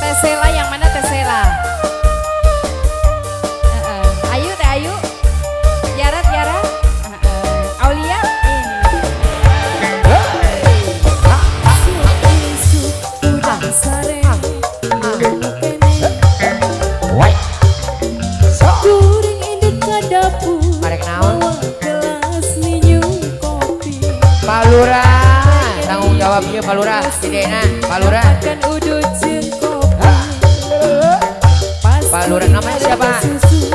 Tesela yang mana Tesela? Heeh. Ayu Teh Ayu. Tiara Tiara. Heeh. Aulia ini. Isuk hudang sare lulu keneh. Woi. So. Kuring indit ka dapur. Arek naon? Mawa gelas ninyu kopi. Pak Lurah, tanggung jawab ieu Pak Lurah, idena Pak Lurah. Makan udut jeung kopi. Pas Pak Lurah namanya siapa? Susu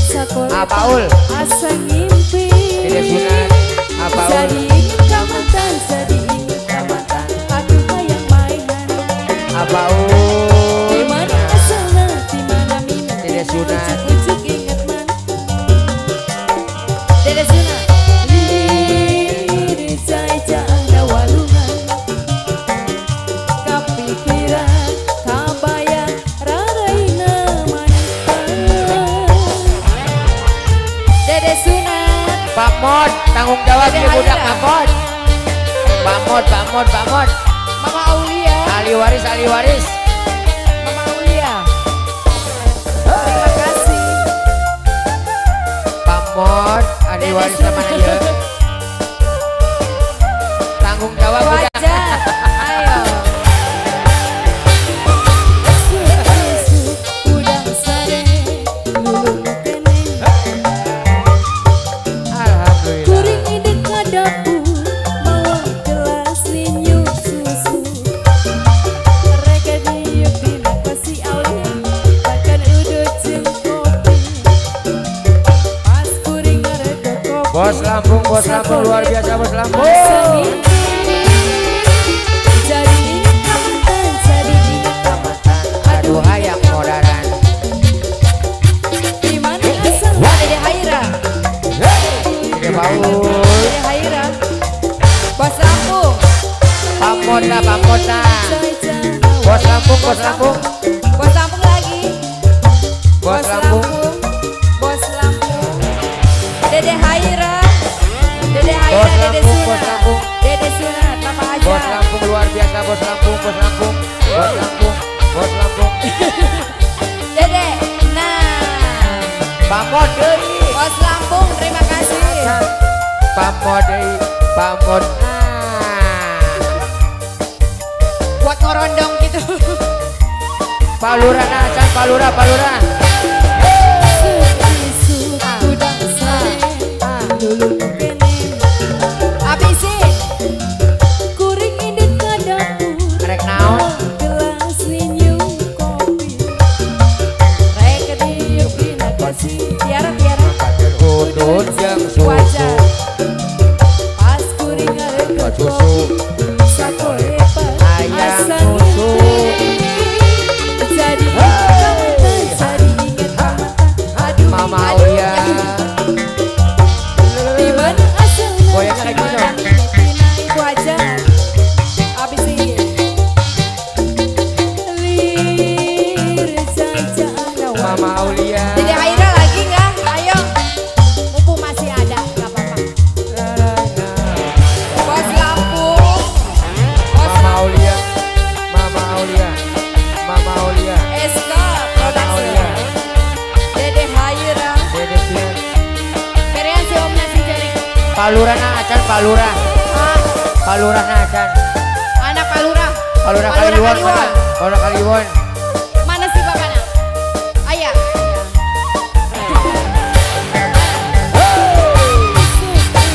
sakola. Ah, Paul. Asa ngimpi. Dede Sunat. Ah, Paul. Jadi inget ka mantan, jadi inget ka mantan. Aduh hayang mainan. Ah, Paul. Di mana asalna, di mana mimpi. Dede Sunat. Ujuk-ujuk inget mantan. Dede Suna. Lir cai-caang walungan. Kapikiran, kabayang, raraina mantan. Dede Sunat. Pak Mod, tanggung jawab Dede ieu budak Haira. Pak Mod. Pak Mod, Pak Mod, Pak Mod. Mama Aulia. Ahli waris, ahli waris. Mama Aulia. Terima kasih. Pak Mod, ahli Dede waris Sunat. mana ieu? Tanggung jawab budak. Wajar. Ayo. Isuk hudang sare lulu keneh. Alhamdulillah. Kuring indit ka dapur mawa gelas ninyu susu. Rek diuk dina kursi Aulia makan udut jeung kopi. Pas kuring ngaredok kopi. Bos Lampung, Bos Lampung luar biasa Bos Lampung. Asa ngimpi. Jadi inget ka mantan, jadi inget ka mantan. Aduh hayang modaran. Di mana asal Dede Haira. Dede Paul. Dede Haira. Bos Lampung. Pak Mod lah, Pak Mod lah. Bos Lampung, Bos Lampung. Bos Lampung lagi. Bos Lampung. Bos Lampung. Dede Haira. Dede Haira, Bos Dede Lampung, Bos Sunat. Lampung. Dede Sunat, Papa Hajar. Bos Lampung luar biasa, Bos Lampung, Bos Lampung, Bos Lampung, Bos Lampung. Dede, nah. Pak Mod deui. Bos Lampung, terima kasih. Pak Mod deui, Pak Mod. Nah. Buat ngorondong gitu. Pak Lurah nah, acan Pak Lurah, Pak Lurah. Isuk hudang sare lulu keneh. Habisin. Kuring indit ka dapur Rek naon? mawa gelas ninyu kopi. Rek diuk dina kursi Tiara, Tiara. Udut jeung susu. Wajar. Pas kuring ngaredok Susu. kopi sakolepat Ayam asa susu. ngimpi. Jadi inget ka mantan, jadi inget ka mantan. Aduh Mama aduh. Aulia. Di mana asalna, Goyangnya kayak di gini mana dong. mimitina. Ibu Hajar. Habisin. Lir cai-caang Mama Aulia. Dede Haira lagi nggak? Ayo. Mumpung masih ada, nggak apa-apa. Bos Lampung. Bos Mama Aulia. Mama Aulia. Mama Aulia. SK Mama Production. Aulia. Dede Haira. Dede Sian. Berean si Om nasi jaring. Pak Lurah nah acan Pak Lurah. Ah, Pak Lurah nah acan. anak Pak Lurah. Pak Lurah Kaliwon mana? Pak Lurah Kaliwon. Mana sih bapaknya? Ayah.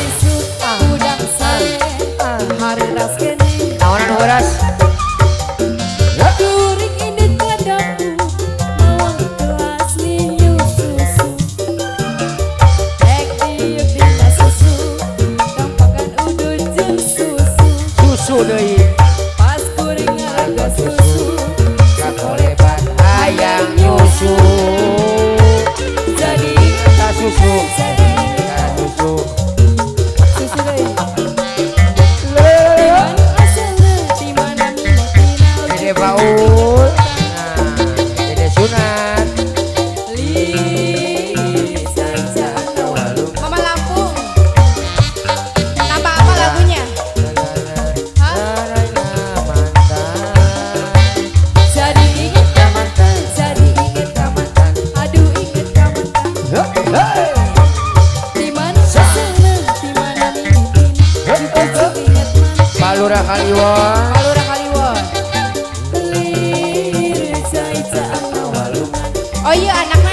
Isuk hudang sare hareras keneh. Naonan heuras? Kuring indit ka dapur mawa gelas ninyu susu. Rek diuk dina susu tampakan udut jeung susu. Susu deui. Pas kuring ngaredok susu. Lurah Kaliwon. Pak Lurah Kaliwon. Lir cai caang ngawalungan. Oh iya, anaknya